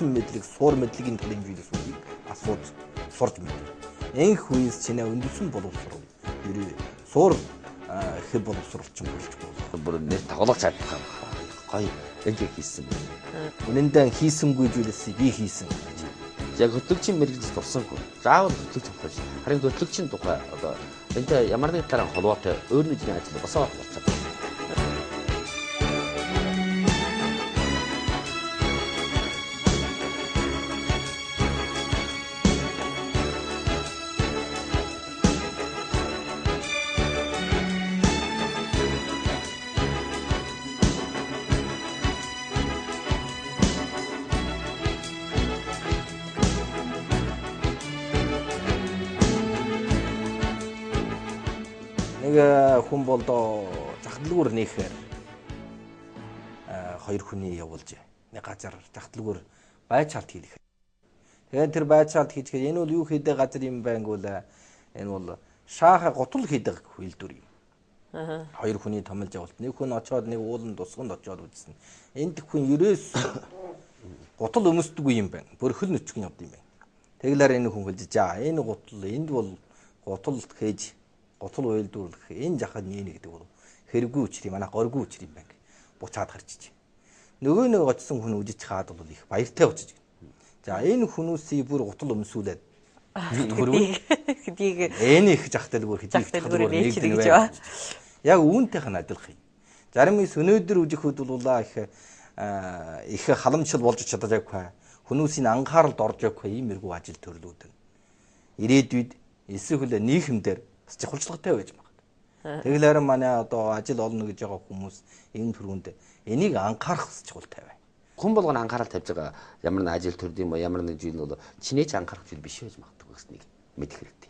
өмсөн мэдлэг, суур мэдлэгийн талын зүйлсүүдийг асууж сурж мэднэ. Энх үеэс чинээ өндөсөн боловсрол ерөө суур хэв боловсролчин болж болно. Бүр нэр тоглож чадах юм. Гоё ингэ хийсэн. Үнэндээ хийсэнгүй зүйлсийг би хийсэн гэж. Яг хөтлөгчийн мэргэжил дурсангүй. Заавал хөтлөгч болох биш. Харин хөтлөгчийн тухай одоо энтэй ямар нэг талаар холбоотой өөр нэгний ажил босоо болчиход. Нэг хүн болдоо захидлгүүр нээхээр хоёр хүний явуулж нэг газар захидлгүүр байчаалт хийх. Тэгээд тэр байчаалт хийчихээр энэ бол юу хийдэг газар юм байнгул энэ бол шааха гутал хийдэг үйлдвэр юм. Хоёр хүний томилж явуулт. Нэг хүн очоод нэг уулын тусганд очоод үзсэн. Энд хүн ерөөс гутал өмсдөггүй юм байна. Бөрхөл нүцгэн явд юм байна. Тэгэлэр энэ хүн хэлж за энэ гутал энд бол гутал хийж гутал үйлдвэрлэх энэ жахад нэ гэдэг бол хэрэггүй учир юм, манай горгүй учир юм байна. Буцаад гарчиж. Нөгөө нэг очсон хүн үжиж хаад бол их баяртай очиж. За энэ хүмүүсийг бүр гутал өмсүүлээд хэдийг энэ их жахталгүйр хэдийг жахталгүйр нэгдэн гэж. Яг үүнтэйх нь адилхан юм. Зарим их өнөөдөр үжихэд болуулаа их их халамжшил болж чадаагүй. Хүмүүсийн анхааралд орж явахгүй ийм эргүү ажил төрлүүд нь. Ирээдүйд эсвэл нийгэмдэр бас чухалчлагатай байж магадгүй. Тэгэлэр манай одоо ажил олно гэж байгаа хүмүүс энэ түрүүнд энийг анхаарах чухалтай байна. Хүн болгоно анхаарал тавьж байгаа ямар нэг ажил төрд юм уу ямар нэг зүйл бол чинээч анхаарах зүйл биш байж магадгүй гэснийг мэдэх хэрэгтэй.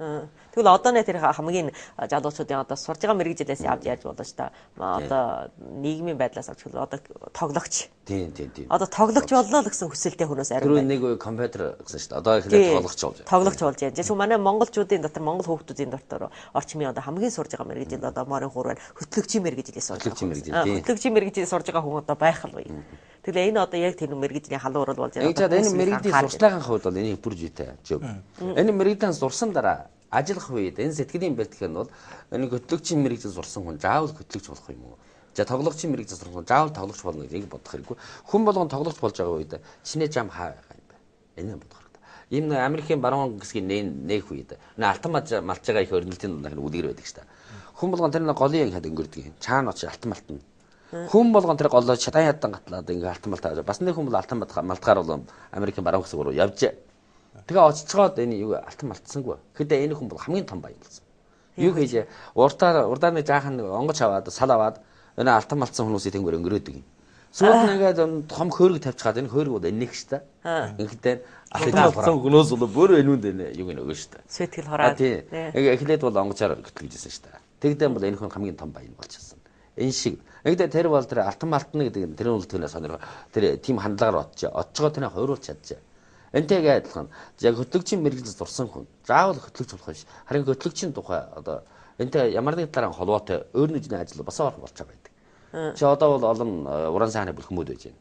Тэгвэл одоо нэ тэр хамгийн залуучуудын одоо сурж байгаа мэргэжилээс явж яаж болно шүү дээ. Одоо нийгмийн байдлаас авч одоо тоглогч. Тийм. Одоо тоглогч болно л гэсэн хүсэлтэй хүмүүс арай. Тэр нэг үе компьютер гэсэн шүү дээ. Одоо эхлээд тоглогч болж. Тоглогч болж яаж. Жишээ манай монголчуудын дотор монгол хүүхдүүдийн дотор орчмын одоо хамгийн сурж байгаа мэргэжил одоо морин хуур байна. Хөтлөгчийн мэргэжилээс сурж байгаа. Хөтлөгчийн мэргэжилээс сурж байгаа хүн одоо байх л үе. Тэгэл энэ одоо яг тэр мэргэжлийн халуурал болж байгаа. Яг энэ мэргэжлийн сурчлагын хувьд бол энийг бүр житэй зөв. Энэ мэргэжлийн сурсан дараа ажиллах үед энэ сэтгэлийн бэлтгэх нь бол энэ хөтлөгчийн мэргэжил сурсан хүн заавал хөтлөгч болох юм уу? За тоглогчийн мэргэжил сурсан хүн заавал тоглогч болно гэж бодох хэрэггүй. Хүн болгон тоглогч болж байгаа үед чинээ зам хаа байгаа юм бэ? Энэ бодох хэрэгтэй. Ийм нэг Америкийн баруун хэсгийн нээх үед энэ алтан малж байгаа их өрнөлтийн дундаа үлгэр байдаг шүү дээ. Хүн болгон тэр нэг голын яг өнгөрдөг юм. Чаана очиж алтан малтна. Хүн болгон тэр голоо шатан ядан гатлаад ингээ алтан малтаа. Бас нэг хүн бол алтан малтгаар бол Америкийн баруун хэсэг рүү явжээ. Тэгээ очицоод энэ юу алтан малтсангүй. Гэхдээ энэ хүн бол хамгийн том баян болсон. Юу хийж урдаа нэг жаахан онгоц аваад сал аваад энэ алтан малтсан хүмүүсийг тэнгэр өнгөрөөдөг юм. Сүүлд нь ингээд том хөөрөг тавьчихад энэ хөөрөг бол энэх шүү дээ. Ингэхдээ алтан малтсан хүмүүс бол бүр энүүнд энэ юу гэнэ өгөн шүү дээ. Сэтгэл хораад. Тийм. Эхлээд бол онгоцоор гэтлэжсэн шүү дээ. Тэгдэн бол энэ хүн хамгийн том баян болчихсон. Энэ шиг. Ингэхдээ тэр бол тэр алтан малтна гэдэг нь тэр бол тэрнээ сонирхоо тэр тийм хандлагаар очгоо тэрнээ хойруулж чаджээ. Энтэйгээ адилхан. Яг хөтлөгчийн мэргэжил сурсан хүн заавал хөтлөгч болох биш. Харин хөтлөгчийн тухай одоо энтэй ямар нэг талаар холбоотой өөр нэгний ажил босоо болчихоо байдаг. Чи одоо бол олон уран сайхны бүлхмүүд байж байна.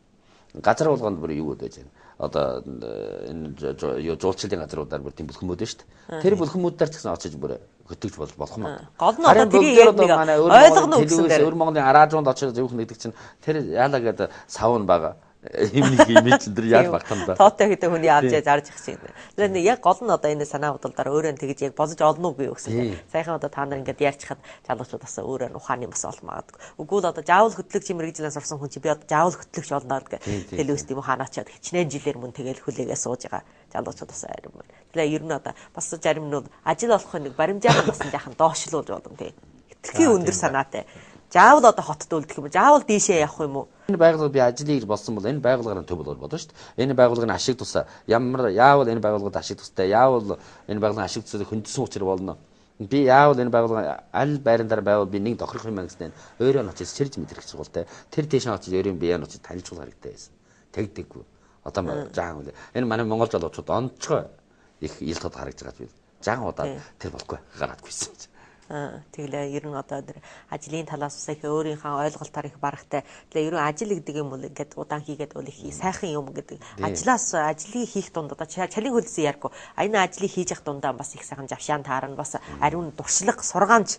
Газар болгонд бүр юу байж байна. Одоо энэ юу жуулчлалын газруудаар бүр тийм бүлхмүүд байна шүү дээ. Тэр бүлхмүүдээр ч гэсэн очиж бүр хөтлөгч болох юм байна. Гол нь одоо тэрийг яг нэг ойлгоно гэсэн дээр. Өөр Монголын араажуунд очиж зөвхөн нэгдэг чинь тэр яалаа гэдэг савн байгаа. Юм нэг юм чинь тэр яаж багтан да. Тоотой гэдэг хүний авч зарж их шиг. Тэгэхээр яг гол нь одоо энэ санаа бодолдоор өөрөө нь тэгж яг босож олно уугүй юу гэсэн. Саяхан одоо та нар ингээд ярьчихад залуучууд бас өөрөө ухааны бас олно магадгүй. Үгүй л одоо заавал хөтлөгч мэргэжлэн сурсан хүн чи би одоо заавал хөтлөгч болно гэх. Тэгэл үст юм ухаан очиад хичнээн жилээр мөн тэгэл хүлээгээ сууж байгаа залуучууд бас арим. Тэгэхээр ер нь одоо бас зарим нь ажил олохын нэг баримжаахан бас жаахан доошлуулж болно тий. Хэтэрхий өндөр санаатай. Заавал одоо хотод үлдэх юм уу? Заавал дээшээ явах юм уу? Энэ байгууллага би ажлыг болсон бол энэ байгууллагын төв болгож бодно шүү дээ. Энэ байгууллагын ашиг тусаа ямар яавал энэ байгууллагад ашиг тустай, яавал энэ байгууллагын ашиг тусыг хөндөсөн учир болно. Би яавал энэ байгууллага аль байран дээр байвал би нэг тохирох юм байна гэснээр өөрөө нь очиж сэрж мэдрэх чухалтай. Тэр тийш очиж өөрийн бие нь очиж танилцуулах хэрэгтэй байсан. Тэгдэггүй. Одоо жаахан үл. Энэ манай монгол залуучууд онцгой их ил тод харагдж байгаа зүйл. Жаахан удаад тэр болохгүй гараадгүйсэн. Тэглээ ер нь одоо тэр ажлын талаас бас их өөрийнхөө ойлголтоор их барагтай. Тэглээ ер нь ажил гэдэг юм бол ингээд удаан хийгээд бол их сайхан юм гэдэг. Ажлаас ажлыг хийх дунд одоо чалын хөлсөн ярьгүй. Энэ ажлыг хийж явах дундаа бас их сайхан завшаан таарна. Бас ариун туршлага сургаамж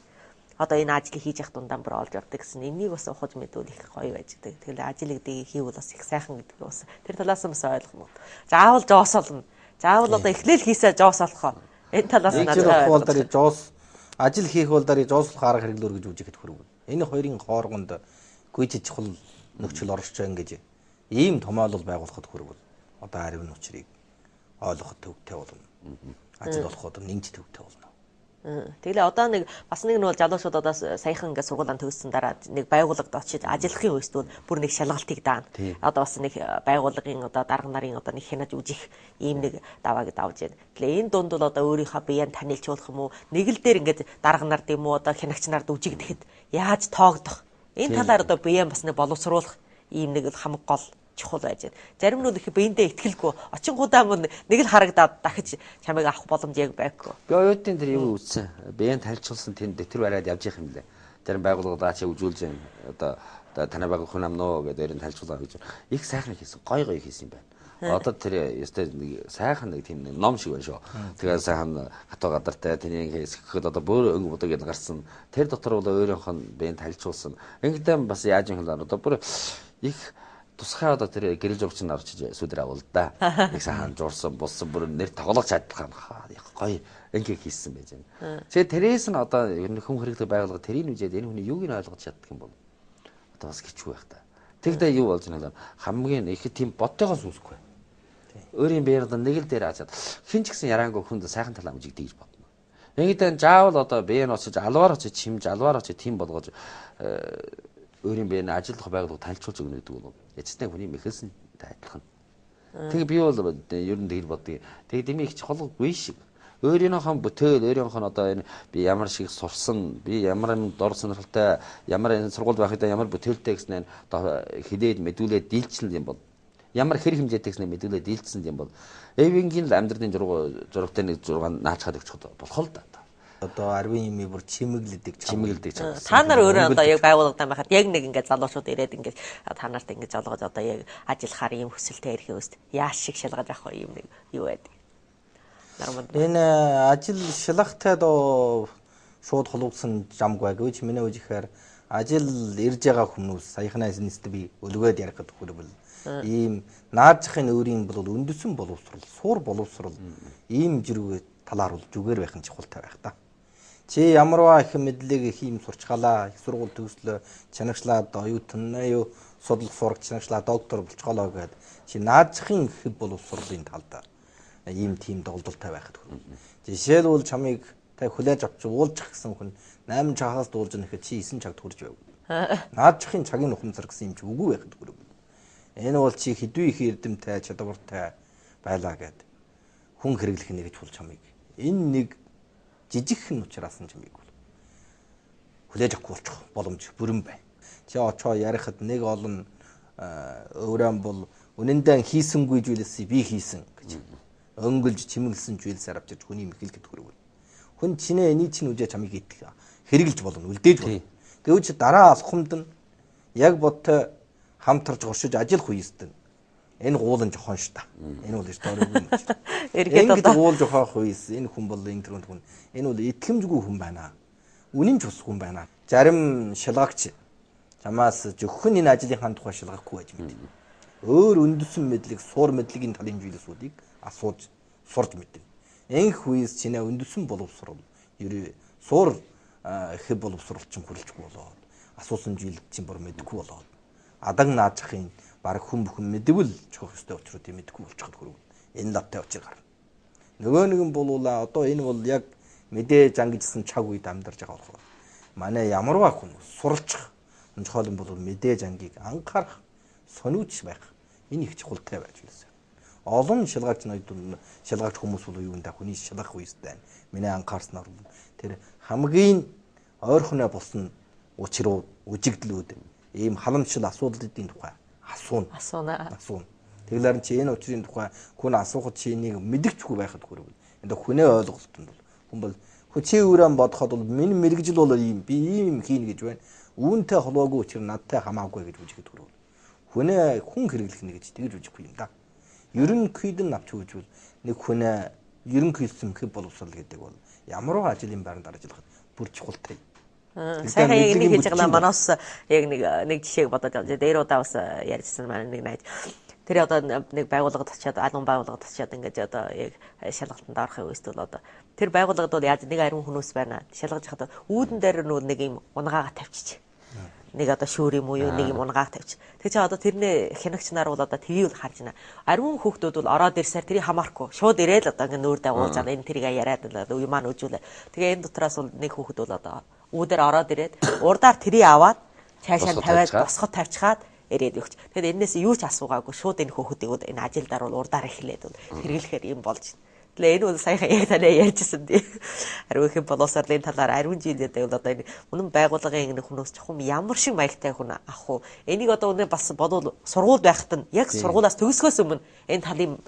одоо энэ ажлыг хийж явах дундаа бүр олж явдаг гэсэн. Энийг бас ухаж мэдвэл их гоё байж гэдэг. Тэглээ ажил гэдгийг хийвэл бас их сайхан гэдэг бас тэр талаас нь бас ойлгоно. Заавал жоос олно. Заавал одоо эхлээл хийсээ жоос олох. Энэ талаас нь надад жоос ажил хийх бол дараа жоослох арга хэрэглүүр гэж үжихэд хөрвөн. Энэ хоёрын хооронд гүйж чухал нөхцөл орж ингэж ийм томоолол байгуулахад хөрвөн. Одоо ариун учрыг ойлгоход төвтэй болно. Ажил болоход нэмж төвтэй болно. Тэгэлээ одоо нэг бас нэг нь бол залуучууд одоо саяхан ингээд сургуулаа төгссөн дараа нэг байгууллагад очиж ажиллахын үед бол бүр нэг шалгалтыг даана. Одоо бас нэг байгууллагын одоо дарга нарын одоо нэг хянаж үжих ийм нэг давааг давж байна. Тэгэлээ энэ дунд бол одоо өөрийнхөө биеэн танилцуулах юм уу? Нэг л дээр ингээд дарга нар гэм үү одоо хянагч нард үжигдэхэд яаж тоогдох? Энэ талаар одоо биеэн бас нэг боловсруулах ийм нэг хамаг гол чухал байж байна. Зарим нь их биендээ итгэлгүй. Очингуудаа мөн нэг л харагдаад дахиж чамайг авах боломж яг байггүй. Би оюутны тэр юу үзсэн. Биеэн танилцуулсан тэнд тэр бариад явж явах юм лээ. Зарим байгууллагууд чи үзүүлж байна. Одоо танай байгууллага хүн амноо гэдэг ер нь танилцуулаа гэж. Их сайхан хийсэн. Гой гой хийсэн юм байна. Одоо тэр ёстой нэг сайхан нэг тийм нэг ном шиг байна шүү. Тэгээ сайхан хатуу гадартай тэрний хэсгэхэд одоо бүр өнгө будаг гэдээ гарсан. Тэр дотор бол өөрийнх нь биеэн танилцуулсан. Ингэдэй бас яаж юм хэл одоо бүр их тусгай одоо тэр гэрэл зурагч нар очиж сүдэр авал да. Их сайхан зурсан, болсон бүр нэр тоглож чадах гоё ингээ хийсэн байж байна. Тэгэхээр тэрээс нь одоо ер нь хүм хэрэглэх байгууллага тэрийг үжээд энэ хүний юуг нь ойлгож чаддаг юм бол одоо бас хичүү байх та. Тэгдэ юу болж байна вэ? Хамгийн их тийм бодтойгоос үүсэхгүй. Өөрийн биеэр одоо нэг л дээр ачаад хэн ч гэсэн яраангүй хүнд сайхан талаа үжигдэг гэж бодно. Ингэдэ заавал одоо бие нь очиж алваар очиж чимж алваар очиж тийм болгож өөрийн бие нь ажиллах байгууллага танилцуулж өгнө гэдэг бол яцтай хүний мэхэлсэн адилхан. Тэгээ би бол ер нь тэгж боддог. Тэгээ дэмий их чухалгүй шиг. Өөрийнхөө бүтээл, өөрийнхөө одоо энэ би ямар шиг сурсан, би ямар дор сонирхолтой, ямар энэ сургуульд байхдаа ямар бүтээлтэй гэснээр одоо хилээд мэдүүлээд дийлцсэн юм бол ямар хэр хэмжээтэй гэснээр мэдүүлээд дийлцсэн юм бол эвингийн л амьдралын зурагтай нэг 6 наачхад өгчих болох л да. Одоо ариун юмыг бүр чимэглэдэг чимэглэдэг. Та нар өөрөө одоо яг байгууллагатай байхад яг нэг ингээд залуучууд ирээд ингээд та нарт ингээд золгож одоо яг ажиллахаар ийм хүсэлтэй ирэхээ өст яаш шиг шалгаж авах вэ юм нэг юу байдаг. Энэ ажил шалгахтай доо шууд холбогдсон жамг байггүй ч миний үжихээр ажил ирж байгаа хүмүүс саяхнаас нэст би өлгөөд ярих гэдэг хүрвэл ийм наажихын өөрийн бол үндэсэн боловсрол, суур боловсрол ийм зэрэг талаар бол зүгээр байх нь чухалтай байх та. Чи ямарваа их мэдлэг их юм сурчгаалаа, их сургууль төгслөө, чанагшлаад оюутан юу судлах сурагч чанагшлаа доктор болчголоо гэд чи наажихын хэв боловсролын талд ийм тийм доголдолтой байхад хүрвэл. Жишээлбэл чамыг та хүлээж авч уулзах гэсэн хүн 8 чагаас дуулж нэхэд чи 9 чагт хүрж байв. Наажихын цагийн ухамсар гэсэн юм чи үгүй байхад хүрвэл. Энэ бол чи хэдүү их эрдэмтэй, чадвартай байлаа гэд хүн хэрэглэх нэ гэж бол чамыг. Энэ нэг жижигхэн учраас нь чамыг бол хүлээж авахгүй болчих боломж бүрэн бай. Чи очоо ярихад нэг олон өөрөөн бол үнэндээ хийсэнгүй зүйлээс би хийсэн гэж өнгөлж чимэглсэн зүйлсээр авчирч хүний мэхэлгэд хүрвэл. Хүн чинээ энийг чинь үжээ чамыг итгэх хэрэглэж болно, үлдээж болно. Гэвч дараа алхамд нь яг бодтой хамтарч горшиж ажиллах үеэст нь энэ гуулан жохон ш та. Энэ бол истори юм чи. Эргээд одоо гуул жохоох үеэс энэ хүн бол энэ төрөнд хүн энэ бол итгэмжгүй хүн байна. Үнэн ч ус хүн байна. Зарим шалгагч чамаас зөвхөн энэ ажлынхаа тухай шалгахгүй байж мэднэ. Өөр үндэсэн мэдлэг, суур мэдлэгийн талын зүйлсүүдийг асууж сурж мэднэ. Энх үеэс чинээ үндэсэн боловсрол ерөө суур хэв боловсрол чинь хүрэлцгүй болоод асуусан зүйл чинь бүр мэдэхгүй болоод адан наажихын баг хүн бүхэн мэдвэл чухал ёстой учруудыг мэдэхгүй болчиход хүрвэл энэ лавтай учир гарна. Нөгөө нэгэн болуула одоо энэ бол яг мэдээ зангижсан цаг үед амьдарч байгаа болохоор манай ямарваа хүн суралцах онцгойлон бол мэдээ зангийг анхаарах сониуч байх энэ их чухалтай байж байсан. Олон шалгаач ноёд шалгаач хүмүүс бол юунда хүний шалгах үестэй. Миний анхаарснаар тэр хамгийн ойрхоной болсон учруу үжигдлүүд ийм халамжшил асуудлын тухай асууна. Асууна. Тэгэлэр чи энэ учрын тухай хүн асуухад чи энийг мэдгэчгүй байхад хүрвэл энэ хүнээ ойлголт нь бол хүн бол Хөө чи өөрөө бодоход бол миний мэргэжил бол ийм би ийм хийнэ гэж байна. Үүнтэй холбоогүй учраас надтай хамаагүй гэж үжихэд хүрвэл. Хүнээ хүн хэрэглэх нэ гэж тэгж үжихгүй юм да. Ерөнхийд нь авч үжвэл нэг хүнээ ерөнхийлсөн хэв боловсрал гэдэг бол ямар ажлын байранд ажиллахад бүр чухалтай. Сайхан яг энийг хэлж байгаа манаас яг нэг жишээг бодоод явж. Дээр удаа бас ярьжсэн манай нэг найз. Тэр одоо нэг байгууллагад очиад, албан байгууллагад очиад ингээд одоо яг шалгалтанд орох юм эсвэл одоо тэр байгууллагад бол яаж нэг ариун хүмүүс байна. Шалгаж хахад үүдэн дээр нэг юм унгаагаа тавьчих. Нэг одоо шүүр юм уу юу нэг юм унгааг тавьчих. Тэг чи одоо тэрний хянагч нар бол одоо тэрийг л харж байна. Ариун хүүхдүүд бол ороод ирсээр тэрийг хамаарахгүй. Шууд ирээл одоо ингээд нүүр дагуулж байгаа. Энэ тэрийг яриад юм маань үжүүлээ. Тэгээ энэ дотроос бол нэг хүүхэд бол одоо үүдээр ороод ирээд урдаар тэрийг аваад цаашаа тавиад босгод тавьчихад ирээд өгч. Тэгэхээр энээс юу ч асуугаагүй шууд энэ хүүхдийг энэ ажил дээр бол урдаар эхлээд хэрэглэхээр юм болж байна. Тэгээ энэ бол саяхан яг танаа ярьжсэн тий. Ариун хэн боловсролын талаар ариун жил гэдэг бол одоо энэ үнэн байгууллагын энэ хүмүүс чухам ямар шиг маягтай хүн авах уу? Энийг одоо үнэ бас бодвол сургууль байхад нь яг сургуулаас төгсгөөс өмнө энэ талын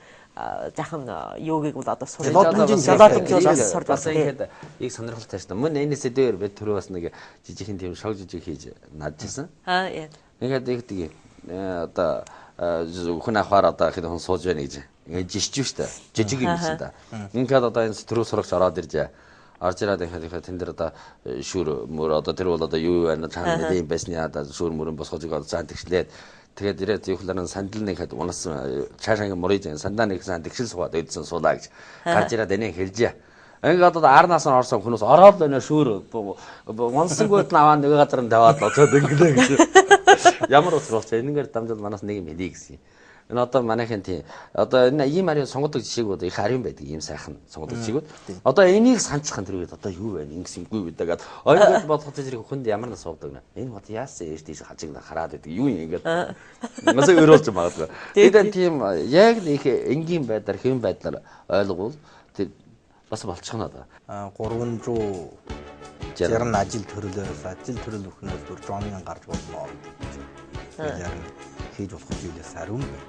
жахан юугийг бол одоо сурч бас сурж бас ингээд их сонирхолтой шнэ. Мөн энэсээ дээр бид түрүү бас нэг жижигхэн тийм шог жижиг хийж наджсэн. Аа яа. Ингээд их тийг одоо хүн авахар одоо хэд хүн сууж байна гэж ингээд жишжүү штэ. Жижиг юм шиг да. Ингээд одоо энэ түрүү сурагч ороод иржээ. Орж ирээд ингээд тэн дээр одоо шүр мөр одоо тэр бол одоо юу байна цаана нэг юм байсны одоо шүр мөрөн босгож одоо цаана тэгшлээд тэгээд ирээд юухлаар сандал нэг хэд унасан цаашаа ингээд мөрийж сандаа нэг сан тэгшил суугаад өдсөн суулаа гэж гарч ирээд энийг хэлжээ. Ингээд одоо арнаас нь орсон хүмүүс ороод байна шүүр унсангууд нь аваа нэг газар нь тавиад очоод инглээ гэж. Ямар учир болчих энэнгээр дамжуул манаас нэг юм хэлье гэсэн. Энэ одоо манайхын тийм одоо энэ ийм ариун сонгодог жишээгүүд их ариун байдаг ийм сайхан сонгодог жишээгүүд. Одоо энийг санацхан тэр үед одоо юу байна ингэсэн үгүй үү гэдэг. Ингээд бодоход зэрэг хүнд ямар нэг суудаг нэ. Энэ бод яасан ээж тийш хажиг хараад байдаг юу юм ингээд. Масаа өрөөлж магадгүй. Тэгээд тийм яг нэг энгийн байдлаар хэвэн байдлаар ойлгуул тэр бас болчихно да. 360 ажил төрлөөс ажил төрөл өхнөөс бүр жонын гарч болно гэж. Яг хийж болох зүйлээс ариун байна.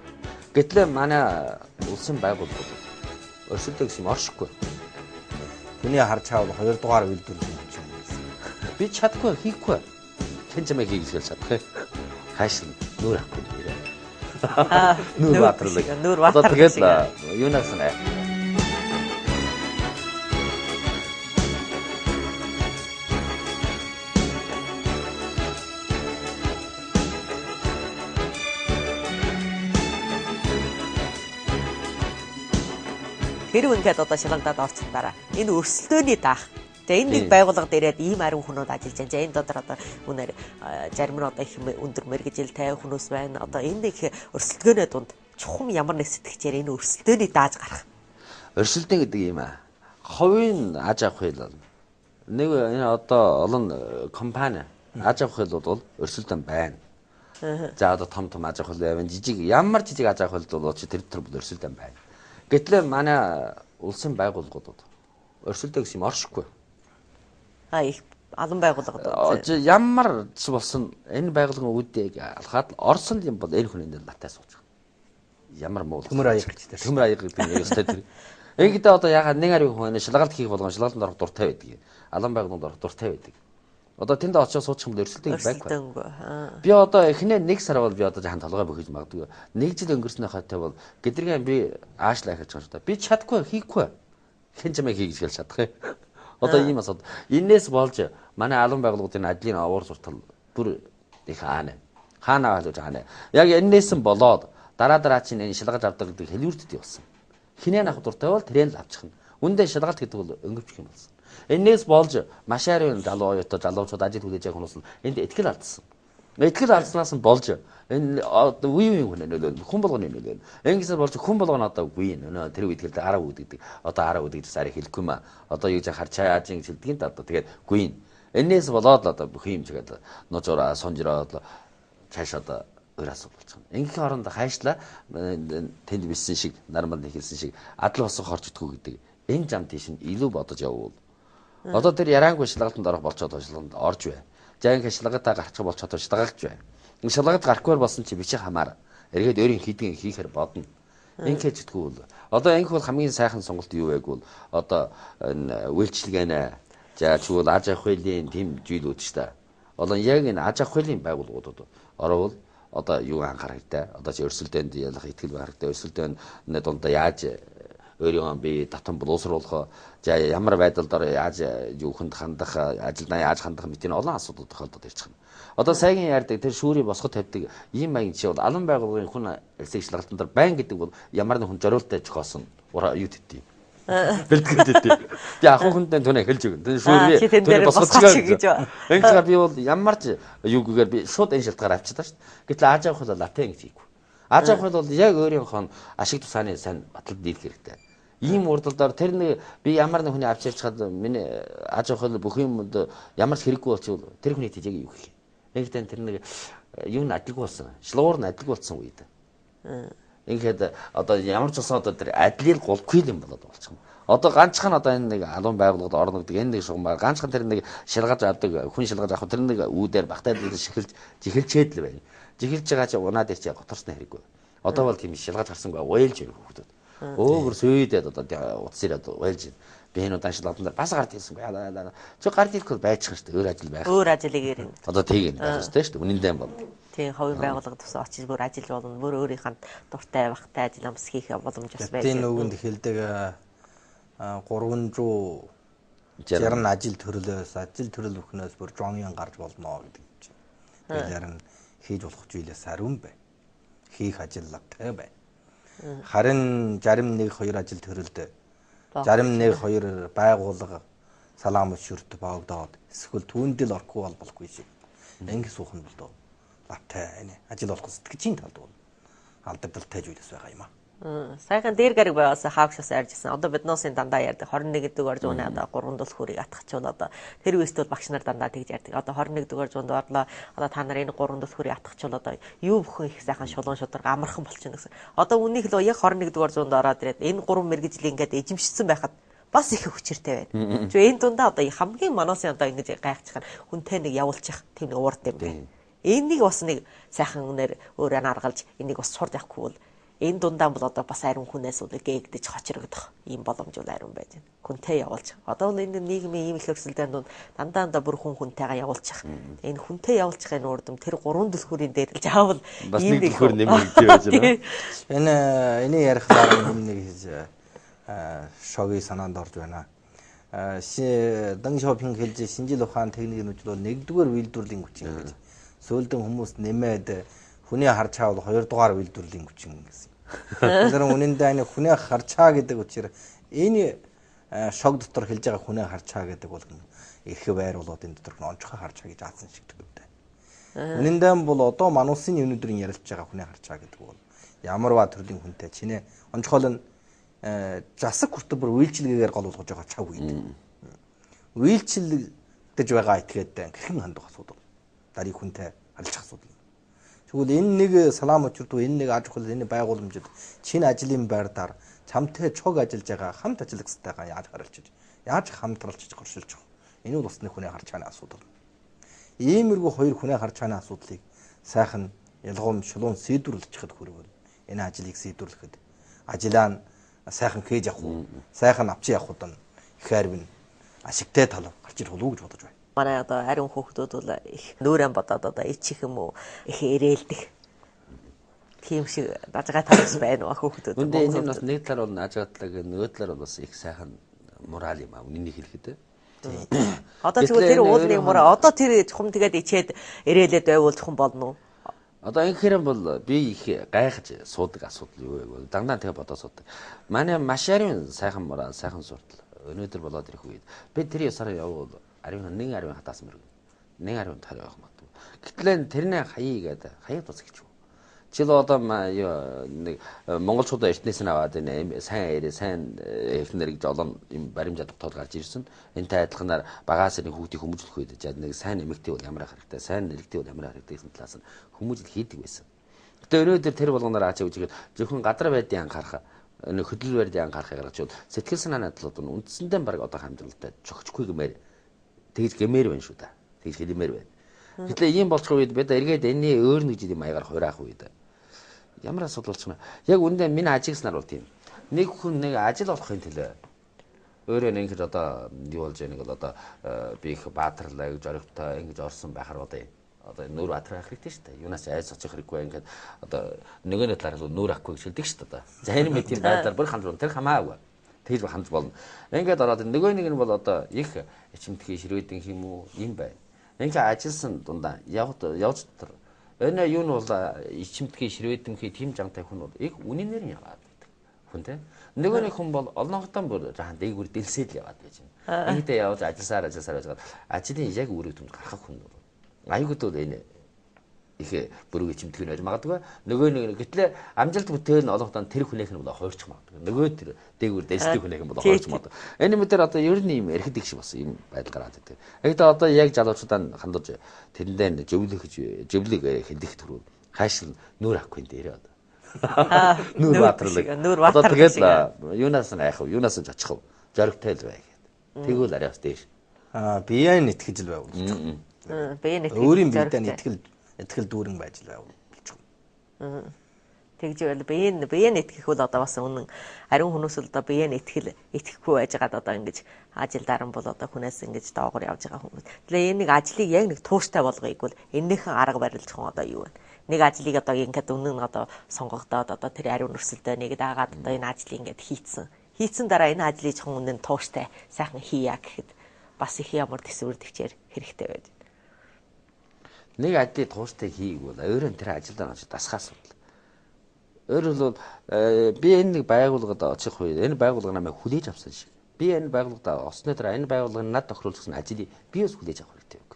Гэтэл манай улсын байгууллагууд өрсөлдөө гэсэн юм оршихгүй. Хүний харж чаавал 2 дугаар үйлдвэрлэлийн хүч юм гэсэн. Би чадахгүй хийхгүй. Хэн ч юм хийх гэж чадах юм. Хайш нүүр авахгүй нэрээ. Нүүр баатарлаг. Нүүр баатарлаг. Одоо тэгэл юунаас нэ. Тэр үнэхээр одоо шалгагдаад орсон дараа энэ өрсөлдөөний даах. За энэ нэг байгууллагад ирээд ийм ариун хүмүүд ажиллаж байна. За энэ дотор одоо үнээр зарим нь одоо их өндөр мэргэжилтэй хүмүүс байна. Одоо энэ нэг өрсөлдөөнөө дунд чухам ямар нэг сэтгчээр энэ өрсөлдөөний дааж гарах. Өрсөлдөөн гэдэг юм аа. Ховын аж ахуй л нэг энэ одоо олон компани аж ахуй бол өрсөлдөөн байна. За одоо том том аж ахуй байна. Жижиг ямар жижиг аж ахуй бол чи тэр төр бол өрсөлдөөн байна. Гэтэл манай улсын байгууллагууд өрсөлдөө гэсэн юм оршихгүй. А их алан байгууллагууд. Ямар ч болсон энэ байгууллагын үүдийг алхаад орсон юм бол энэ хүн энэ латай сууж байгаа. Ямар муу. Төмөр аяг гэж тэр. Төмөр аяг гэдэг нь ёстой тэр. Ингэдэ одоо ягаад нэг ариун хүн шалгалт хийх болгон шалгалтанд орох дуртай байдаг. Алан байгууллаганд орох дуртай байдаг. Одоо тэнд очиж суучих юм бол өрсөлдөөн байхгүй. Би одоо эхнээ нэг сар бол би одоо жахан толгой бөхөж магадгүй. Нэг жил өнгөрснө хойтой бол гэдэргээ би аашлаа эхэлж байгаа шүү дээ. Би чадахгүй хийхгүй. Хэн ч юм хийх гэж чадах юм. Одоо ийм асуудал. Энээс болж манай алан байгууллагуудын ажлын овор суртал бүр их аана. Хаана аваад аана. Яг энээс нь болоод дараа чинь энэ шалгаж авдаг гэдэг хэлвэртэд явсан. Хинээ авах дуртай бол тэрэн л авчихна. Үндэ шалгалт гэдэг бол өнгөвчих юм болсон. Энээс болж маш ариун залуу оюутан залуучууд ажил хүлээж авах хүмүүс энд итгэл алдсан. Итгэл алдснаас нь болж энэ үе үеийн хүн нөлөөлнө. Хүн болгоны нөлөөлнө. Ингэсээр болж хүн болгоно одоо үгүй нөө тэр үед тэгэл араа үд гэдэг. Одоо араа үд гэж сарыг хэлэхгүй маа. Одоо юу гэж харчаа яаж ингэж хэлдэг юм да одоо тэгээд үгүй. Энээс болоод л одоо бүх юм чигээд нужураа сунжраад цааш одоо өөр асуудал болчихно. Ингэхийн оронд хайшлаа тэнд бэлсэн шиг нармал хэлсэн шиг адал босох хорч итгэв гэдэг энэ зам тийш нь илүү бодож явуул. Одоо тэр яраангүй шалгалтанд орох болчоод шалгалтанд орж бай. За ингэ шалгалтаа гарчих болчоод шалгагч бай. Шалгалт гарахгүй болсон чи бичих хамаар эргээд өөрийн хийдгийг хийхээр бодно. Ингээд чидгүй бол одоо анх бол хамгийн сайхан сонголт юу вэ гэвэл одоо энэ үйлчилгээнэ за чүгэл аж ахуйлын тэм зүйлүүд шүү дээ. Одоо яг энэ аж ахуйлын байгууллагуудад орвол одоо юу анхаарах хэрэгтэй. Одоо чи өрсөлдөөнд ялах итгэл байх хэрэгтэй. Өрсөлдөөний дундаа яаж өөрийгөө би татан боловсруулах, за ямар байдалд ор яаж юу хүнд хандах, ажилдаа яаж хандах мэт энэ олон асуудал тохиолдод ирчих юм. Одоо сайгийн ярьдаг тэр шүүрийг босгох тавьдаг ийм маягийн жишээ бол алан байгууллагын хүн элсэг шалгалтын дээр байн гэдэг бол ямар нэг хүн зориулттай зохиосон юу тэдий. Бэлтгэл тэдий. Би ахуй хүндээ түнэ эхэлж өгнө. Тэр шүүрийг түнэ босгоч гэж. Ингээд би бол ямар ч юугүйгээр би шууд энэ шалтгаар авчихдээ шүү дээ. Гэтэл аж ахуй бол латин гэж хийхгүй. Аж ахуй бол яг өөрийнхөө ашиг тусааны сайн баталд дийлэх хэрэгтэй. Ийм урдалдаар тэр нэг би ямар нэг хүний авч ярьчихад миний аж ахуй бүх юмд ямар ч хэрэггүй болчихвол тэр хүний тийж яг юу хийх юм. Ингээд тэр нэг юу нь адилгүй болсон. Шалгуур нь адилгүй болсон үед. Ингээд одоо ямар ч болсон одоо тэр адлил голгүй юм болоод болчих юм. Одоо ганцхан одоо энэ нэг алуун байгууллагад орно гэдэг энэ нэг шугамар ганцхан тэр нэг шалгаж авдаг хүн шалгаж авах тэр нэг үүдээр багтаа дээр шихэлж жихэлчээд л байна. Жихэлж байгаа чи унаад ирчээ готорсны хэрэггүй. Одоо бол тийм шалгаж гарсангүй уйлж ирэх хүмүүс. Өөр сүйдээд одоо утас ирээд уйлж би энэ удаан шалгалтан дээр бас гард ирсэнгүй. Чи гард ирэхгүй байчих шүү дээ. Өөр ажил байх. Өөр ажлыг ирнэ. Одоо тийг байх ёстой шүү дээ. Үнэндээ бол. Тийм, хувийн байгууллага тус очиж бүр ажил болно. Бүр өөрийнх нь дуртай багтай ажил амс хийх боломж бас байж. Тийм нүгэнд хэлдэг 360 ажил төрлөөс ажил төрөл бүхнөөс бүр жонгын гарч болно гэдэг чинь. Тэгэхээр нь хийж болох зүйлээс ариун бай. Хийх ажил лавтай бай. Харин 61 2 ажил төрөлд 61 2 байгууллага салаам өшөрт боогдоод эсвэл түүндэл орохгүй бол болохгүй шиг. Ингэ суух нь болдоо. Лавтай энэ ажил болох сэтгэжийн талд бол алдагдaltaй зүйлс байгаа юм аа. Сайхан дээр гариг байгаасаа хаагшаас ярьжсэн. Одоо биднээсийн дандаа ярьдаг 21 дугаар зууны одоо 3 түлхүүрийг атгахчвал одоо тэр үеэс бол багш нар дандаа тэгж ярьдаг. Одоо 21 дугаар зуунд орлоо. Одоо та нар энэ 3 түлхүүрийг атгахчвал одоо юу бүхэн их сайхан шулуун шударга амархан болчихно гэсэн. Одоо үнийх л яг 21 дугаар зуунд ороод ирээд энэ 3 мэргэжлийн ингээд эжимшсэн байхад бас их хүчиртэй байна. Чи энэ дундаа одоо хамгийн мануусын одоо ингэж гайхчих нь хүнтэй нэг явуулчих тийм нэг уурд юм байна. Энийг бас нэг сайхан үнээр өөрөө аргалж энийг бас сурд явахгүй бол энэ дундаа бол одоо бас ариун хүнээс бол гээгдэж хочрогдох ийм боломж бол ариун байж байна. Хүнтэй явуулчих. Одоо бол энэ нийгмийн ийм их өрсөлдөөн дунд дандаа дандаа бүр хүн хүнтэйгээ явуулчих. Энэ хүнтэй явуулчихын урдам тэр 3 түлхүүрийн дээр л заавал бас нэг түлхүүр нэмэгдэж байж байна. Энэ энийг ярихлаар юм нэг шогийн санаанд орж байна. Дэн Сяопин хэлж шинжил ухаан техникийн нүжил бол нэгдүгээр үйлдвэрлэлийн хүчин гэж. Сүүлдэн хүмүүс нэмээд хүний харчаа бол хоёрдугаар үйлдвэрлэлийн хүчин гэсэн. Тэгэхээр үнэндээ энэ хүний харчаа гэдэг учир энэ шог дотор хэлж байгаа хүний харчаа гэдэг бол эрх байруулуудын дотор онцгой харчаа гэж аасан шиг төгөвтэй. Үнэндээ бол одоо мануусын өнөөдрийн ярилж байгаа хүний харчаа гэдэг бол ямарваа төрлийн хүнтэй чинээ онцгойл нь засаг хүртэл бүр үйлчилгээгээр гол болгож байгаа чав үед. Үйлчилдэж байгаа этгээдтэй хэрхэн хандах асуудал. Дарыг хүнтэй харилцах асуудал. Тэгвэл энэ нэг салаам учирдгүй энэ нэг аж ахуй энэ байгууламжид чинь ажлын байр дээр чамтай чог ажиллаж байгаа хамт ажиллагчтайгаа яаж харилцаж яаж хамтралж горшилж байгаа. Энэ бол бас нэг хүний харж чааны асуудал. Иймэрхүү хоёр хүний харж чааны асуудлыг сайхан ялгуум шулуун сэдвэрлэчихэд хүрвэл энэ ажлыг сэдвэрлэхэд ажлаа нь сайхан хийж явах уу сайхан авч явах уу нь их арвин ашигтай тал гарч ирэх болов уу гэж бодож байна. Манай одоо ариун хүүхдүүд бол их нүүрэн бодоод одоо ичих юм уу их ирээлдэх тийм шиг дажгаа талс байна уу хүүхдүүд. Үндэ энэ нь бас нэг талаар бол ажгаатлаг нөгөө талаар бол бас их сайхан морал юм аа үнэнийг хэлэхэд. Одоо тэгвэл тэр уулын морал одоо тэр чухам тэгээд ичээд ирээлээд байвал чухам болно уу? Одоо ингэхээр бол би их гайхаж суудаг асуудал юу вэ гэвэл дандаа тэгээ бодоо суудаг. Манай маш ариун сайхан морал сайхан суртал өнөөдөр болоод ирэх үед би тэр ёсоор явбал ариун нэг ариун хатаас мөргөн. Нэг ариун тал байх магадгүй. Гэтэл тэрний хаяа гэдэг хаяа тус гэж юу. Жил одоо юу нэг монголчуудаа эртнээс нь аваад энэ сайн эрээ сайн эхнэр гэж олон юм баримжаад тогтоол гарч ирсэн. Энтэй адилханаар багаас нэг хүүхдийг хүмүүжлэх үед жаад нэг сайн эмэгтэй бол ямар хэрэгтэй, сайн эрэгтэй бол ямар хэрэгтэй гэсэн талаас нь хүмүүжил хийдэг байсан. Гэтэ өнөөдөр тэр болгоноор аач үжихэд зөвхөн газар байдын анхаарах нэг хөдөл байрын анхаарахыг гаргаж бол сэтгэл санааны талууд нь үндсэндээ баг одоо хамжралтай чогчгүй гэмээр тэгж гэмээр байна шүү дээ. Тэгж хэлмээр байна. Гэтэл ийм болчих үед бид эргээд энэний өөр нэг жилийн маягаар хураах үед Ямар асуудал болчих вэ? Яг үндэ миний ажигласнаар бол тийм. Нэг хүн нэг ажил олохын төлөө өөрөө нэг ингэж одоо юу болж яаг бол одоо би их баатарлаа гэж оригтой ингэж орсон байхаар бодъё. Одоо нүүр баатар байх хэрэгтэй шүү дээ. Юунаас айц очих хэрэггүй ингээд одоо нөгөөний талаар нүүр авахгүй гэж хэлдэг шүү дээ. Одоо. За энэ мэт тийм байдлаар бүр хандж болно. Тэр хамаагүй. Тэгж хандж болно. Ингээд ороод нөгөө нэг нь бол одоо их ичимтгий ширвэдэн юм уу юм байна. Ингээд ажилласан дундаа явж дотор энэ юу нь бол ичимтгий ширвэдэнхий тийм жантай хүн бол их үнэнээр нь яваад байдаг. Хүн те. Нөгөө нэг хүн бол олонготон бүр жаахан дээгүр дэлсээд л яваад байж байна. Ингэдэ явж ажилласаар байж байгаа. Ажлын яг үүрэг түмд гарах хүн бол аюулгүй бол энэ их бүрэг ичимтгий нь байж магадгүй. Нөгөө нэг гэтлээ амжилт бүтээл нь олонготон тэр хүнийх нь бол хуурчих магадгүй. Нөгөө тэр дээгүр дэлсдэг хүнийх нь бол хуурчих магадгүй. Энэ мэдэр одоо ер нь юм эрхэд их шиг бас юм байдал гараад идэг. Тэгэхдээ одоо яг залуучуудаа хандаж тэрэндээ зөвлөх хэлэх түрүү хайшил нүүр авахгүй дээрээ одоо. Нүүр баатарлаг. Одоо тэгэл юунаас нь айх вэ? Юунаас нь очих вэ? Зоригтой л бай гэдэг. Тэгвэл арай бас дээш. Биеэ нь итгэж л байвал. Бие нь итгэж. Өөрийн биедээ итгэл дүүрэн байж л байвал болчих. Тэгж байвал бие нь итгэх бол одоо бас үнэн ариун хүмүүс л одоо бие нь итгэхгүй байжгаад одоо ингэж ажил даран бол одоо хүнээс ингэж доогоор явж байгаа хүмүүс. Тэгэхээр энэ нэг ажлыг яг нэг тууштай болгоёг бол энэнийхэн арга барил жоохон одоо юу вэ? Нэг ажлыг одоо ингээд үнэн одоо сонгогдоод одоо тэр ариун өрсөлдөө нэг дагаад одоо энэ ажлыг ингээд хийцэн. Хийцэн дараа энэ ажлыг жоохон үнэн тууштай сайхан хийя гэхэд бас их ямар төсвөр төвчээр хэрэгтэй байж. Нэг ажлыг тууштай хийг бол өөрөө тэр ажилдаа очиж дасах асуудал. Өөрөөр хэлбэл би энэ нэг байгууллагад очих үед энэ байгууллага намайг хүлээж авсан шиг. Би энэ байгууллагад олсны дараа энэ байгууллага над тохируулсан ажлыг би бас хүлээж авах хэрэгтэй үг.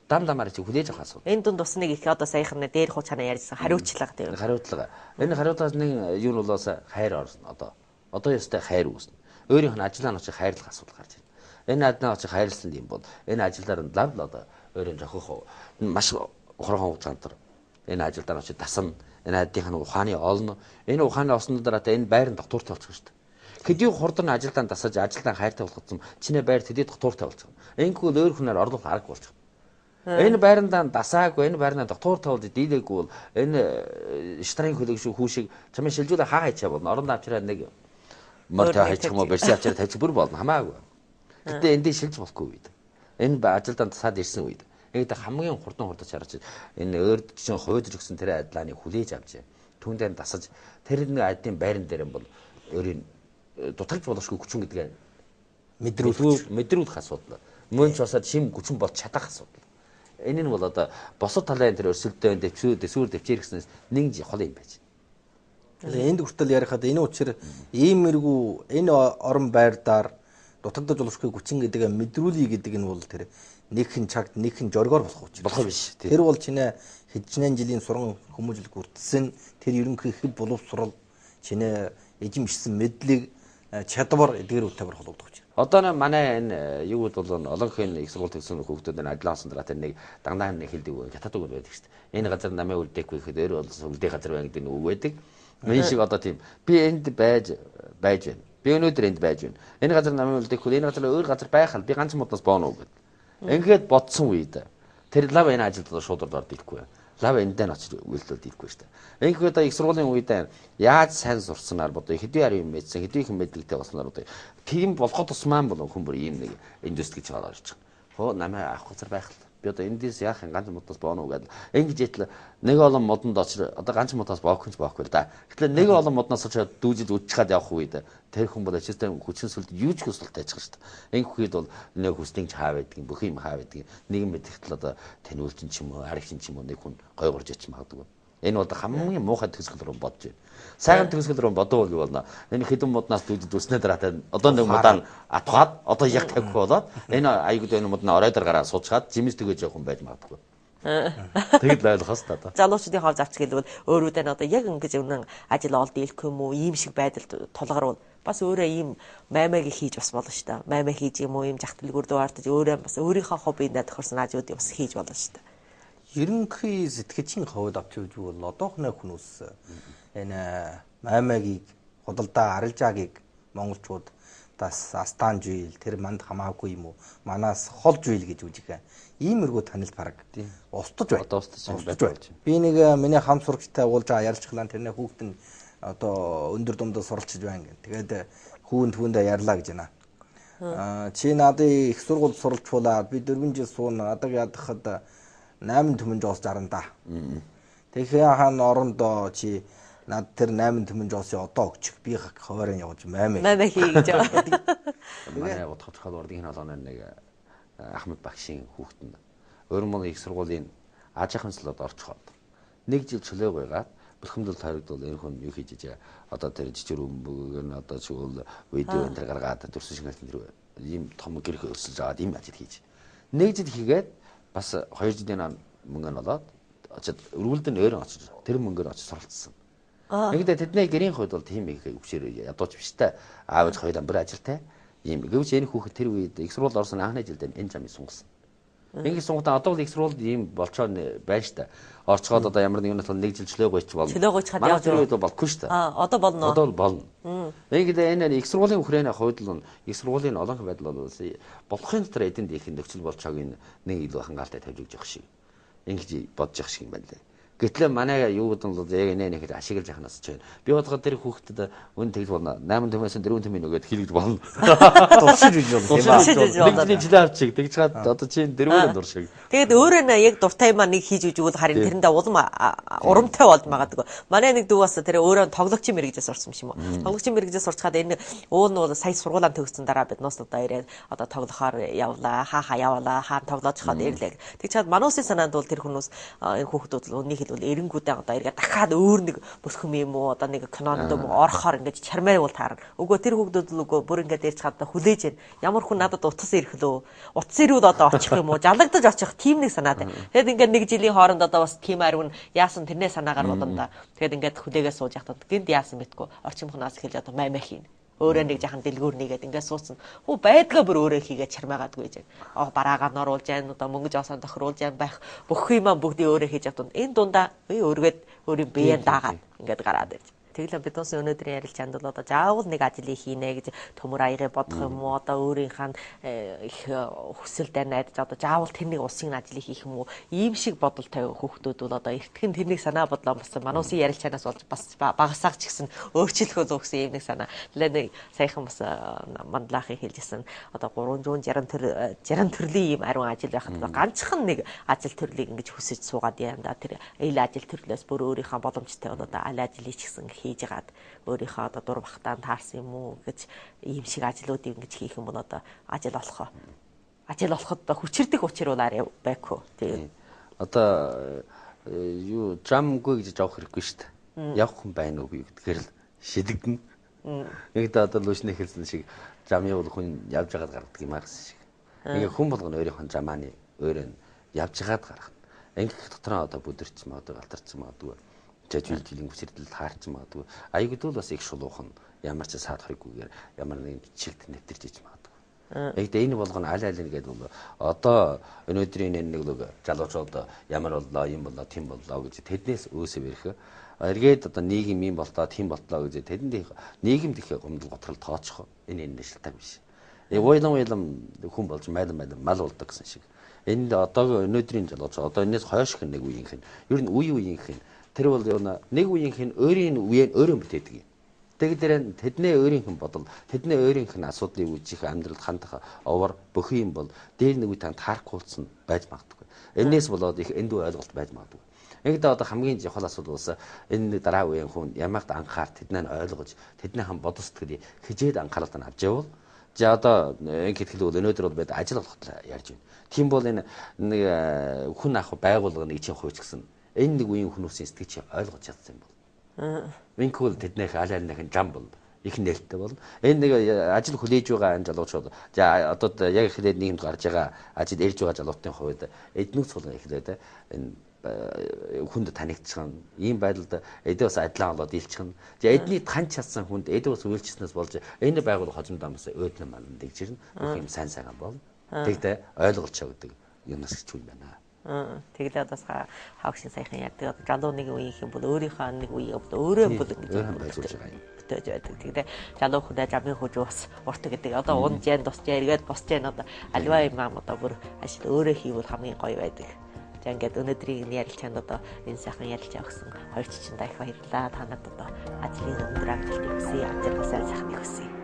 Дам дамаар чи хүлээж авах асуудал. Энэ дунд бас нэг их одоо саяхан дээр хуу чанаа ярьсан хариуцлага тийм. Хариуцлага. Энэ хариуцлагаас нэг юу нь болоос хайр орсон одоо. Одоо ёстой хайр үүснэ. Өөрийнх нь ажлаа нь очих хайрлах асуудал гарч ирнэ. Энэ ажлаа очих хайрлсан юм бол энэ ажиллаар нь лав л одоо өөрийн зохих маш хурдан хугацаанд энэ ажилдаа очиж дасна. Энэ ажлынх нь ухааны олно. Энэ ухааны олсны дараа энэ байр нь доктортой болчих шүү дээ. Хэдий хурдан ажилдаа дасаж ажилдаа хайртай болгоцсон чиний байр тэдий доктортой болчих. Ингэхгүй өөр хүнээр орлох аргагүй болчих. Энэ байрандаа дасаагүй, энэ байрандаа доктортой болж дийлээгүй бол энэ штрайн хөлөг шүү хүү шиг чамын шилжүүлээ хаа хайчаа болно. Орондоо авчираа нэг мортой хайчих юм уу, барьсан авчираа тавьчих бүр болно. Хамаагүй. Гэтэ эндээ шилж болохгүй үед. Энэ ажилдаа дасаад ирсэн үед ингээд хамгийн хурдан хурдаж харж энэ өөр чинь хойдож өгсөн тэр ажлааны хүлээж авч түүндээ дасаж тэр нэг ажлын байран дээр бол өөрийн дутагч болохгүй хүчин гэдгээ мэдрүүлэх асуудал. Мөн ч басаад шим хүчин болж чадах асуудал. Энэ нь бол одоо босод талын тэр өрсөлдөөн дэвсгэр дэвчээр гэснээс нэг хол юм байж. Энд хүртэл ярихад энэ учир ийм мэргүү энэ орон байрдаар дутагдаж болохгүй хүчин гэдгээ мэдрүүлье гэдэг нь бол тэр нэгхэн чагт нэгхэн жоргоор болох учир. Болох биш. Тэр бол чинээ хэдчнэн жилийн суран хүмүүжил гүртсэн тэр ерөнхий хэв боловсрол чинээ эжимшсэн мэдлэг чадвар эдгээр үтээр холбогдох учир. Одоо манай энэ юу гэдэг бол олонхын их сургууль төгссөн хүүхдүүд энэ ажлын осон дараа тэр нэг дандаа нэг хэлдэг үг хятад үг байдаг шүү дээ. Энэ газар намайг үлдээхгүй гэхэд өөр бол үлдээ газар байна гэдэг нэг үг байдаг. Энэ шиг одоо тийм би энд байж байна. Би өнөөдөр энд байж байна. Энэ газар намайг үлдээхгүй энэ газар өөр газар байх л би ганц модноос бооно гэдэг. Ингээд бодсон үед тэр лав энэ ажилд одоо шууд ороод ирэхгүй. Лав эндээ нь очиж үйлдэл ирэхгүй шүү дээ. Ингээд одоо их сургуулийн үед яаж сайн сурснаар бодъё, хэдий ари юм мэдсэн, хэдий их мэдлэгтэй болсноор бодъё. Тийм болгоод тусмаан бол хүн бүр ийм нэг индустри гэж орж байгаа. Хөө намайг авах газар байх л. Би одоо эндээс яах юм ганц модноос бооно уу гэдэл. Ингэж ятл нэг олон модонд очир одоо ганц модноос боох юм боохгүй л да. Гэтэл нэг олон модноос очиод дүүжиж үдчихад явах үед тэр хүн бол очистай хүчин сүлд юу ч хүсэлтэй байж байгаа шүү дээ. Ингэх үед бол нэг хүснийг ч хаа байдгийг бүх юм хаа байдгийг нэг юм мэдгэтэл одоо таниулчин ч юм уу аригчин ч юм уу нэг хүн гойгорж ячиж магадгүй. Энэ бол хамгийн муухай төгсгөл рүү бодож байна. Сайхан төгсгөл рүү бодвол юу болно? Энэ хэдэн модноос дүүжиж үснэ дараатай одоо нэг модаа атгаад одоо яг тавих болоод энэ аягүй энэ модноо орой дээр гараа суучгаад жимс төгөөж явах хүн байж магадгүй. Тэгэд л ойлгох хэвээр та. Залуучуудын хов завч гэлбэл өөрүүдээ нь одоо яг ингэж үнэн ажил олд ийлэх юм уу ийм шиг байдалд тулгарвал бас өөрөө ийм маймааг хийж бас болно шүү дээ. Маймаа хийж юм уу ийм жах дэлгүүр дуугартаж өөрөө бас өөрийнхөө хов биендээ тохирсон ажлуудыг бас хийж болно шүү дээ. Ерөнхий сэтгэгчийн хувьд авч явж бол одоохны хүмүүс энэ маймагийг худалдаа арилжаагийг монголчууд Тас астан жийл тэр манд хамаагүй юм уу? Манаас хол жийл гэж үжихэн. Иймэрхүү танил бараг устж байна. Одоо устж байна. Би нэг миний хам сурагчтай уулж ярьчихлаа, тэрний хүүхэд нь одоо өндөр дундад суралцж байна гэн. Тэгээд хүүн түүндээ ярьлаа гэж байна. Чи надыг их сургуульд суралцуулаад би 4 жил сууна. Адаг ядахад 8 түмэн жоос зарна да. Тэгэхээр хаан орондоо чи над тэр 8 түмэн жоосыг одоо өгчих. Би ховоорын явж маймаа. Маймаа хий гэж. Манай утга зохиол урдын холооны нэг Ахмад багшийн хүүхэд нь Өрмөл их сургуулийн аж ахуйн салаад орчиход нэг жил чөлөө гуйгаад бэлхэмдэл тойрогдвол энэ хүн юу хийж ижээ одоо тэр жижиг өмбөг нь одоо чигүүл видео энэ төр гаргаад төрсөн шингэлтэн тэр ийм том гэрх өрсөлж аваад ийм ажил хийж нэг жил хийгээд бас 2 жилийн мөнгө нь олоод очиод өргөлд нь өөрөө очиж тэр мөнгөөр очиж суралцсан. Нэгдээ тэдний гэрийн хувьд бол тийм их өвчээр ядууч биш та. Аав ээж хоёулаа бүр ажилтай. Ийм гэвч энэ хүүхэд тэр үед их сургуульд орсон анхны жилдээ энэ замыг сунгасан. Ингээд сунгатаа одоо л их сургуульд ийм болчоо байна штэ. Орцгоод одоо ямар нэгэн тул нэг жил чөлөө гойч болно. Чөлөө гойч хад явж байгаа болохгүй штэ. Одоо болно. Одоо бол болно. Ингээд энэ их сургуулийн хүрээний хувьд л их сургуулийн олон байдал бол болохын дотор эдэнд их нөхцөл болчоог нэг илүү хангалттай тавьж өгч явах шиг. Ингэж бодож явах шиг юм байна лээ. Гэтэл манай юу гэдэг нь бол яг энэ нэхэд ашиглаж яханаас ч байна. Би бодоход тэр хүүхдэд үн тэгж болно. 8 түмээс 4 түмийн өгөөд хийлгэж болно. Дуршиж үж болно. Нэг жилийн жилээ авчих. Тэгж чад одоо чи дөрвөөр дуршиг. Тэгээд өөрөө нь яг дуртай юмаа нэг хийж үжигвэл харин тэрэндээ улам урамтай болж магадгүй. Манай нэг дүү бас тэр өөрөө тоглогчийн мэрэгжээс орсон юм уу? Тоглогчийн мэрэгжээс орчхаад энэ уул нь бол сая сургуулаа төгссөн дараа бид нус одоо ирээд одоо тоглохоор явлаа, хаа хаа явлаа, хаа тоглож хаад ирлээ. Тэг чад мануусын санаанд бол тэр хүмүүс энэ хүүхдүүд бол үнийг хэлбэл эренгүүдээ одоо эргээ дахиад өөр нэг бөлхөм юм уу одоо нэг кинонд юм орохоор ингэж чармаар бол таарна. Үгүй тэр хүүхдүүд л үгүй бүр ингээд ирж хаад хүлээж байна. Ямар хүн надад утас ирэх лөө? Утас ирвэл одоо очих юм уу? Жалагдаж очих тийм нэг санаатай. Тэгэд ингээд нэг жилийн хооронд одоо бас тийм ариун яасан тэрнээ санаагаар бодоно да. Тэгэд ингээд хүлээгээ сууж яхад гинт яасан мэдгүй. Орчин хунаас эхэлж одоо маймаа хийн. Өөрөө нэг жахан дэлгүүр нэгээд ингээд сууцсан. Хүү байдгаа бүр өөрөө хийгээд чармаагаадгүй гэж. Бараагаа норуулж яан одоо мөнгө жоосон тохируулж яан байх бүх юмаа бүгдийг өөрөө хийж явтун. Энэ дундаа өөргээд өөрийн биеэ даагаад ингээд гараад ирж. Тэгэлээ бид нас өнөөдрийн ярилцаанд бол одоо заавал нэг ажлыг хийнэ гэж төмөр аягийг бодох юм уу одоо өөрийнхөө их хүсэлдээ найдаж одоо заавал тэр нэг улсын ажлыг хийх юм уу ийм шиг бодолтой хүүхдүүд бол одоо эртхэн тэр нэг санаа бодлоо бас мануусын ярилцаанаас болж бас багасаах ч гэсэн өөрчлөх болов гэсэн ийм нэг санаа. Тэлээ нэг саяхан бас мандлаахыг хэлжсэн одоо 360 60 төрлийн ийм ариун ажил байхад ганцхан нэг ажил төрлийг ингэж хүсэж суугаад яан да тэр ил ажил төрлөөс бүр өөрийнхөө боломжтой бол одоо аль ажлыг ч гэсэн хийж гаад өөрийнхөө одоо дур багтаан таарсан юм уу гэж ийм шиг ажлуудыг ингэж хийх юм бол одоо ажил олох. Ажил олоход хүчирдэх учир бол арай байхгүй. Тийм. Одоо юу жамгүй гэж явах хэрэггүй шүү дээ. Явах хүн байна уугүй гэдгээр л шидэгдэнэ. Нэг дэ одоо лүүшний хэлсэн шиг жамын бол хүн явж байгаад гаргадаг юм аа гэсэн шиг. Ингээ хүн болгоно өөрийнхөө жамааны өөрөө нь явж байгаад гаргана. Ингэх дотроо одоо бүдэрч магадгүй галтарч магадгүй. Жижиг жилийн хүсэрдэл таарч магадгүй. Аягдвал бас их шулуухан ямар ч саад хориггүйгээр ямар нэгэн чигт нэвтэрч иж магадгүй. Яг дэ энэ болгоно аль аль нэгээд бол одоо өнөөдрийн энэ нэг л залуучууд ямар боллоо, юм боллоо, тийм боллоо гэж тэднээс өөсөө ирэх. Эргээд одоо нийгэм юм боллоо, тийм боллоо гэж тэдэнд нийгэмд их гомдол готрол тооцох энэ энэ шилтаг биш. Уйлан уйлан хүн болж майлан майлан мал болдог гэсэн шиг. Энд одоогийн өнөөдрийн залуучууд одоо энэс хойших нэг үеийнх нь ер нь үе үеийнх нь тэр бол нэг үеийнх нь өөрийн үеэ өөрөө бүтээдэг юм. Тэгдэр тэдний өөрийнх нь бодол, тэдний өөрийнх нь асуудлыг үүсгэх амьдралд хандах овор бүх юм бол дээр нэг үе танд таарахгүй байж магадгүй. Энээс болоод их эндүү ойлголт байж магадгүй. Ингээд одоо хамгийн чухал асуудал болсон энэ дараа үеийн хүн ямагт анхаар тэднийг ойлгож, тэдний хам бодол сэтгэлийг хижээд анхааралтай авч явбал за одоо ингээд хэлбэл өнөөдөр бол бид ажил олоход ярьж байна. Тийм бол энэ нэг хүн ах байгууллага нэг чинь хувьч гэсэн энэ нэг үеийн хүмүүсийн сэтгэл чи ойлгож чадсан юм бол. Инкул тэднийх аль альнийх нь жам бол их нээлттэй бол. Энэ нэг ажил хүлээж байгаа энэ залуучууд за одоо яг эхлээд нийгэмд гарч байгаа ажил ирж байгаа залуутын хувьд эднүц бол эхлээд энэ хүнд танигдчихна. Ийм байдалд эдээ бас адилхан болоод илчихнэ. За эдний таньж чадсан хүнд эдээ бас үйлчлснээс болж энэ байгууллага хожим дамс өөднө манд дэгжирнэ. Бүх юм сайн сайхан бол. Тэгдэ ойлголцоо гэдэг юмнаас хичүүл байна. Тэгэлээ одоо хаагшин саяхан ярьдаг. Одоо залуу нэг үеийнх юм бол өөрийнхөө нэг үеийг бол өөрөө бол ингэж байжуулж байгаа юм. зүйтэй байж байдаг. Тэгээд залуу хүнээ замын хүч бас урт гэдэг. Одоо унж яан тусч яа эргээд босч яан одоо альва юм аа одоо бүр ажил өөрөө хийвэл хамгийн гоё байдаг. За ингээд өнөөдрийн ярилцаанд одоо энэ сайхан ярилцаа өгсөн хоёр чичэндээ их баярлалаа. Та нарт одоо ажлын өндөр амжилтыг хүсье. Амжилт сайн сайхныг хүсье.